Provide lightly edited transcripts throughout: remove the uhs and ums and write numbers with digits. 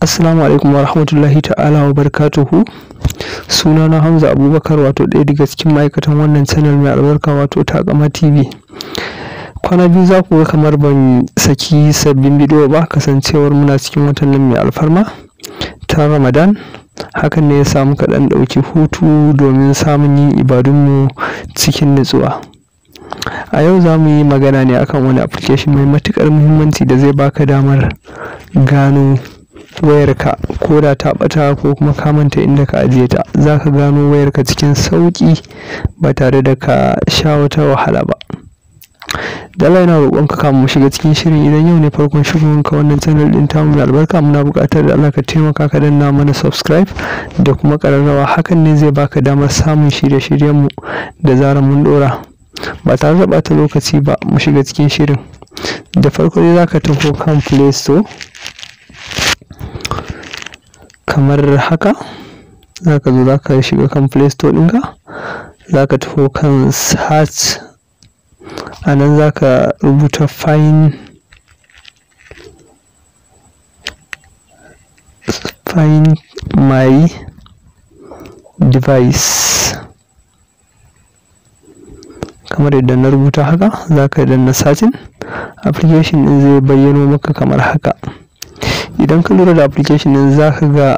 Assalamu alaikum wa rahmatullahi ta'ala wa barakatuhu. Sunana Hamza Abubakar, wato ɗaya daga cikin ma'aikatan wannan channel mai albarka, wato Takama TV. Kwana biyu za ku ga kamar ban saki sabbin bidiyo ba, kasancewar muna cikin watan nan mai alfarma ta Ramadan. Hakan ne ya sa muka ɗan ɗauki hutu domin samun yin ibadunmu cikin nutsuwa. A yau za mu yi magana ne akan wani application mai matuƙar muhimmanci da zai baka damar gano wayarka ko da ta ɓata ko kuma ka manta inda ka ajiye ta. Za ka gano wayarka cikin sauƙi ba tare da ka sha wata wahala ba. Da Allah ina roƙonka kamun mu shiga cikin shirin, idan yau ne farkon shigowanka wannan channel ɗin tamu mai albarka, muna buƙatar da Allah ka taimaka ka danna mana subscribe da kuma ƙararrawa. Hakan ne zai baka damar samun shirye-shiryenmu da zarar mun ɗora. Ba tare da ɓata lokaci ba, mu shiga cikin shirin. Da farko dai za ka taho kan Play Store kamar haka. Za ka zo za ka shiga kan Play Store ɗinka, za ka taho kan search. A nan za ka rubuta find my device kamar yadda na rubuta haka. Za ka danna searching, application ɗin zai bayyano maka kamar haka. Idan ka lura da application ɗin, za ka ga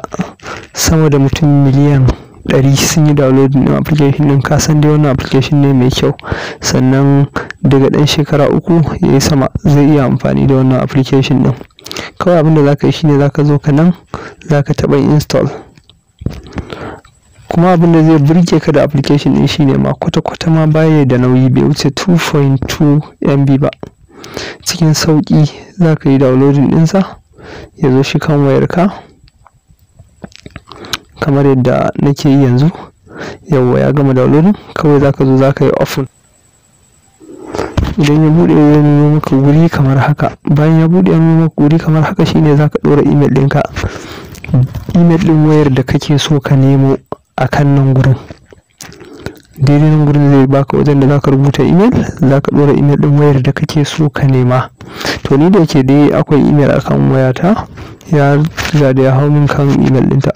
sama da mutum miliyan 100 sun yi downloading ɗin application ɗin. Ka san dai wannan application ne mai kyau. Sannan daga ɗan shekara 3 ya yi sama zai iya amfani da wannan application ɗin. Kawai abin da za ka yi shine za ka zo ka nan, za ka taɓa install. Kuma abin da zai burge ka da application ɗin shine ma kwata-kwata ma baya da nauyi, bai wuce 2.2 MB ba. Cikin sauƙi za ka yi downloading ɗinsa ya zo shi kan wayarka kamar yadda nake yi yanzu. Yauwa, ya gama downloading. Kawai za ka zo za ka yi open. Idan ya buɗe, zai nuno maka guri kamar haka. Bayan ya buɗe ya nuno maka guri kamar haka, shine za ka ɗora email ɗinka, email ɗin wayar da kake so ka nemo a kan nan gurin. Daidai nan gurin zai baka wajen da zaka rubuta email, zaka ɗora email ɗin wayar da kake so ka nema. To, ni da yake dai akwai email akan wayata, ya riga da ya hau min kan email ɗinta.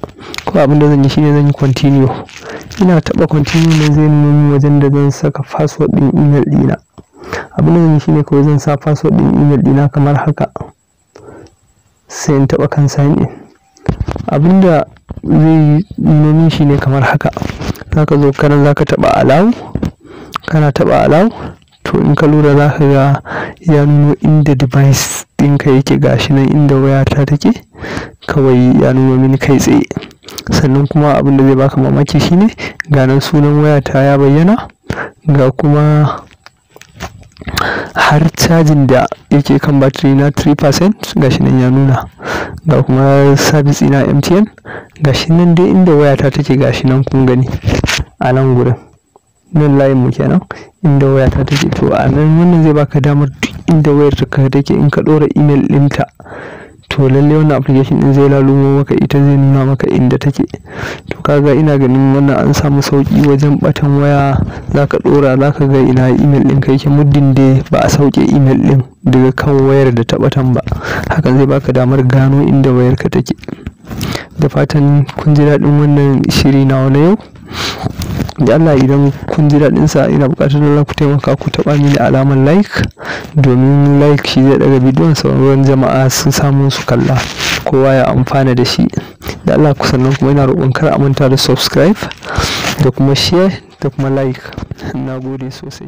Ko abin da zan yi shine zan yi continue. Ina taɓa continue ne, zai nuno min wajen da zan saka password ɗin email ɗina. Abin da zan yi shine kawai zan sa password ɗin email ɗina kamar haka, sai in taɓa kan sign in. Abin da zai nuno min shine kamar haka. Zaka zo kanan, zaka taɓa allow. Kana taɓa allow, to in ka lura zaka ga ya nuno inda device ɗinka yake. Gashi nan inda wayata take, kawai ya nuno mini kai tsaye. Sannan kuma abin da zai baka mamaki shine ga nan sunan wayata ya bayyana, ga kuma har cajin da yake kan battery na 3% gashi nan ya nuna, ga kuma service ina MTN gashi nan dai inda wayata take. Gashi nan kun gani a nan gurin, nan layin mu kenan inda wayata take. To, a nan wannan zai baka damar duk inda wayar ka take, in ka ɗora email ɗinta, to lalle wannan application ɗin zai lalumo maka ita, zai nuna maka inda take. To, kaga ina ganin wannan an samu sauƙi wajen ɓatan waya. Zaka ɗora, zaka ga ina email ɗinka yake, muddin dai ba a sauke email ɗin daga kan wayar da ta ɓatan ba. Hakan zai baka damar gano inda wayarka take. Da fatan kun ji daɗin wannan shiri nawa na yau. Da Allah idan kun ji daɗin sa, ina buƙatar Allah ku taimaka ku taɓa mini alamar like, domin like shi zai ɗaga bidiyon sauran jama'a su samu su kalla, kowa ya amfana da shi. Da Allah ku, sannan kuma ina roƙon kar a manta da subscribe da kuma share da kuma like. Na gode sosai.